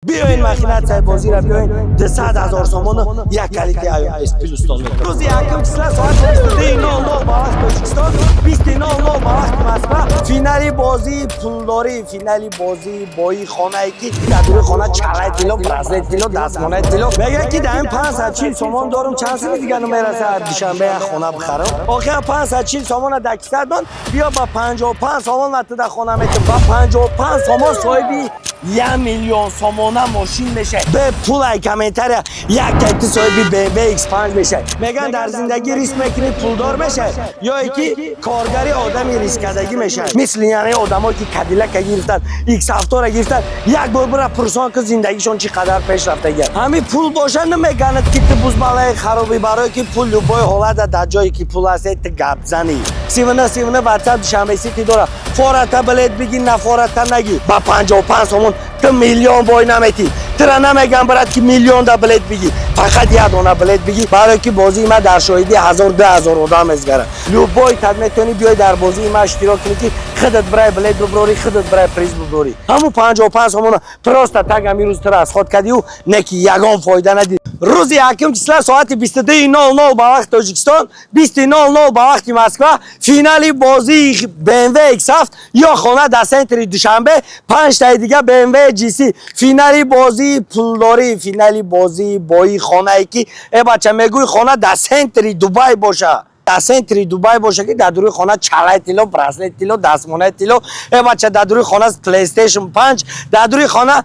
Биёин, махинатсияи бозиро биёин, 200 000 сомону як калити iOS плюстон мекунад. Рӯзи якум числа соати 22:00 ба вақти Тоҷикистон, 20:00 ба вақти Москва, финали бозии пулдорӣ, финали бозии бои хонае, ки дар дури хона чалаи тилло, браслет тилло, дастмонаи тилло. Мегӯяд, ки дар ин 540 сомон дорум, чанд сими дига намерасад Душанбе як хона бихарам? Охир 540 сомона дар кисат мон, биё, ба 55 сомон ма ту дар хона метум. Ба 55 сомон соҳиби 1 миллион сомона мошин мешавад. Бе пулай комментария як тайти соҳиби BMW X5 мешавад. Мегӯянд, дар зиндагӣ риск мекунӣ, пулдор мешавад, ё ки коргари одами рисккардагӣ мешавад. Мисли яъне одамое, ки Кадиллака гирифтанд, X7-ро гирифтанд, як бор бира пурсон, ки зиндагишон чӣ қадар пеш рафтагия. Ҳамин пул боша, намеганад, ки ту бузбалаи харобӣ, барое ки пул любой ҳолата, дар ҷое ки пул аст, ту гапзанӣ. Сивна сивна ватсап Душанбе Сити дора. Фората билет биги, нафората наги. Ба 55 сомон ту миллион бой наметӣ. Тура намегам, брат, ки миллион да билет биги, фақат як дона билет биги, барое ки бозии ма дар шоҳидии ҳазор, 2000 одам мезгара. Любой тат метавонӣ биёй, дар бозии ма иштирок кунӣ, ки худат бирай билет биброрӣ, худат бирай приз биброрӣ. Ҳамун 55 сомона просто так ҳамин рӯз тура аз худ кардиу, не ки ягон фоида надид. Рӯзи якум числа соати 22:00 ба вақти Тоҷикистон, 20:00 ба вақти Москва, финали бозии BMW X7 ё хона дар центри Душанбе, панҷтаи дига BMW GC, финали бозии пулдорӣ, финали бозии бои хонае, ки э бача, мегӯи, хона дар центри Дубай боша, дар центри Дубай боша, ки дар дуруи хона чалаи тилло, браслет тилло, дастмонаи тилло, э бача, дар дуруи хона PlayStation 5, дар дуруи хона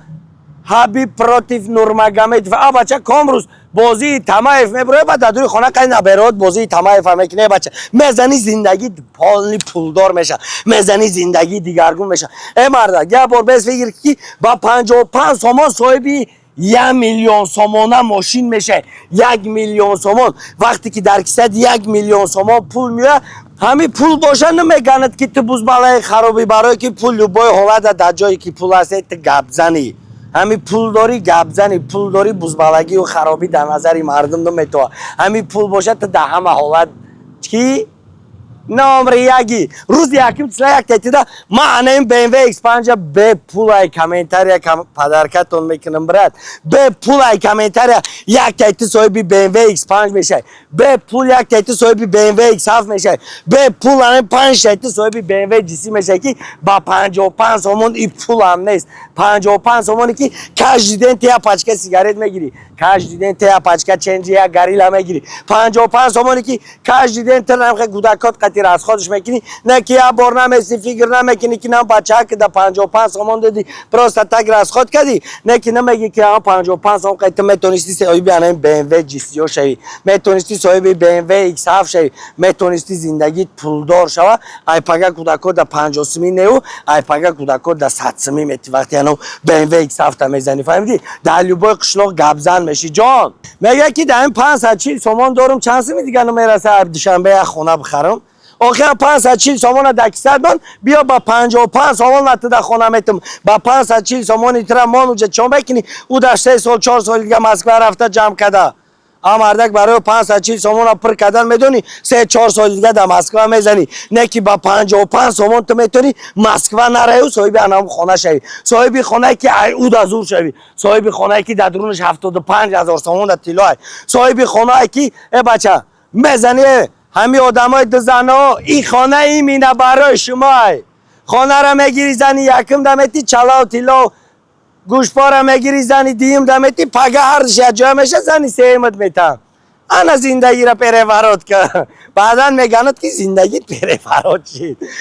Хабиб против Нурмагомедов. А бача, комрӯз бозии Тамаев мебурояд, ба дар дуруи хона қай наберод бозии Тамаева мекунӣ. Бача, мезани, зиндагӣ полный пулдор меша, мезани, зиндагӣ дигаргун меша. Э мардак, як бор бес фикр, ки ба 55 сомон соҳиби 1 миллион сомона мошин мешавад. 1 миллион сомон, вақте ки дар кисат 1 миллион сомон пул меояд, ҳамин пул боша, намеганад, ки ту бузбалаи харобӣ, барое ки пул любой ҳолата, дар ҷое ки пул аст, ту гапзанӣ. Ҳамин пулдорӣ, гапзанӣ, пулдорӣ бузбалагию харобӣ дар назари мардум наметавад. Ҳамин пул боша, ту дар ҳама ҳолат ки номри яги. Рӯзи якум числа як тетида ман анаин BMW X5 бепулай комментария подаркатон мекунам, брат. Бепулай комментария як тети соҳиби BMW X5 мешавад, бепул як тети соҳиби BMW X7 мешавад, бепул анаин панҷ тети соҳиби BMW GC мешавад, ки ба 55 сомон и пулам нест. 55 сомоне, ки каждый день ты як пачка сигарет мегирӣ, каждый день ты як пачка ченҷи, як Горилла мегирӣ. 55 сомоне, ки каждый день ты намхе кӯдакот қати расходш мекунӣ, не ки як бор намеси, фикр намекунӣ, ки нам бачака да 55 сомон додӣ, просто так расход кардӣ, не ки намегӣ, ки ама 55 сомон қай ту метонисти соҳиби анаин BMW GC шавӣ, метонисти соҳиби BMW X7 шавӣ, метонисти зиндагит пулдор шава. Ай пага кӯдако да 50 сумӣ неу, ай пага кӯдако да 100 сумӣ метӣ. Вақте анав BMW X7 мезанӣ, фаҳмидӣ, дар любой қишлоқ гапзан мешӣ. Ҷон, мегӯяд, ки дар ин 540 сомон дорум, чанд суми дига намерасад Душанбе як хона бихарам? Охир 540 сомона дар кисат мон, биё, ба 55 сомон ма ту дар хона метум. Ба 540 сомони тура мон уҷа чон мекунӣ? Ӯ дар 3 сол, 4 соли дига Москва рафта ҷамъ када. А мардак, барои 540 сомона пур кардан, медонӣ, 3-4 соли дига дар Москва мезанӣ. Не ки ба 55 сомон ту метавонӣ Москва наравӣ, соҳиби анам хона шавӣ, соҳиби хонае, ки ай ӯ да зур шавӣ, соҳиби хонае, ки дар дурунаш 75 000 сомон да тилло ай, соҳиби хонае, ки э бача, мезанӣ, ҳамин одамои дузано, ин хона имина барои шумоай. Хонаро мегири, зани якум дамети, чалау тилло гӯшпора мегири, зани дуюм дамети, пага ҳардуш якҷоя меша, зани сеюмат метаҳам. Ана зиндагиро переворот ка. Баъдан меганад, ки зиндагит переворот шид.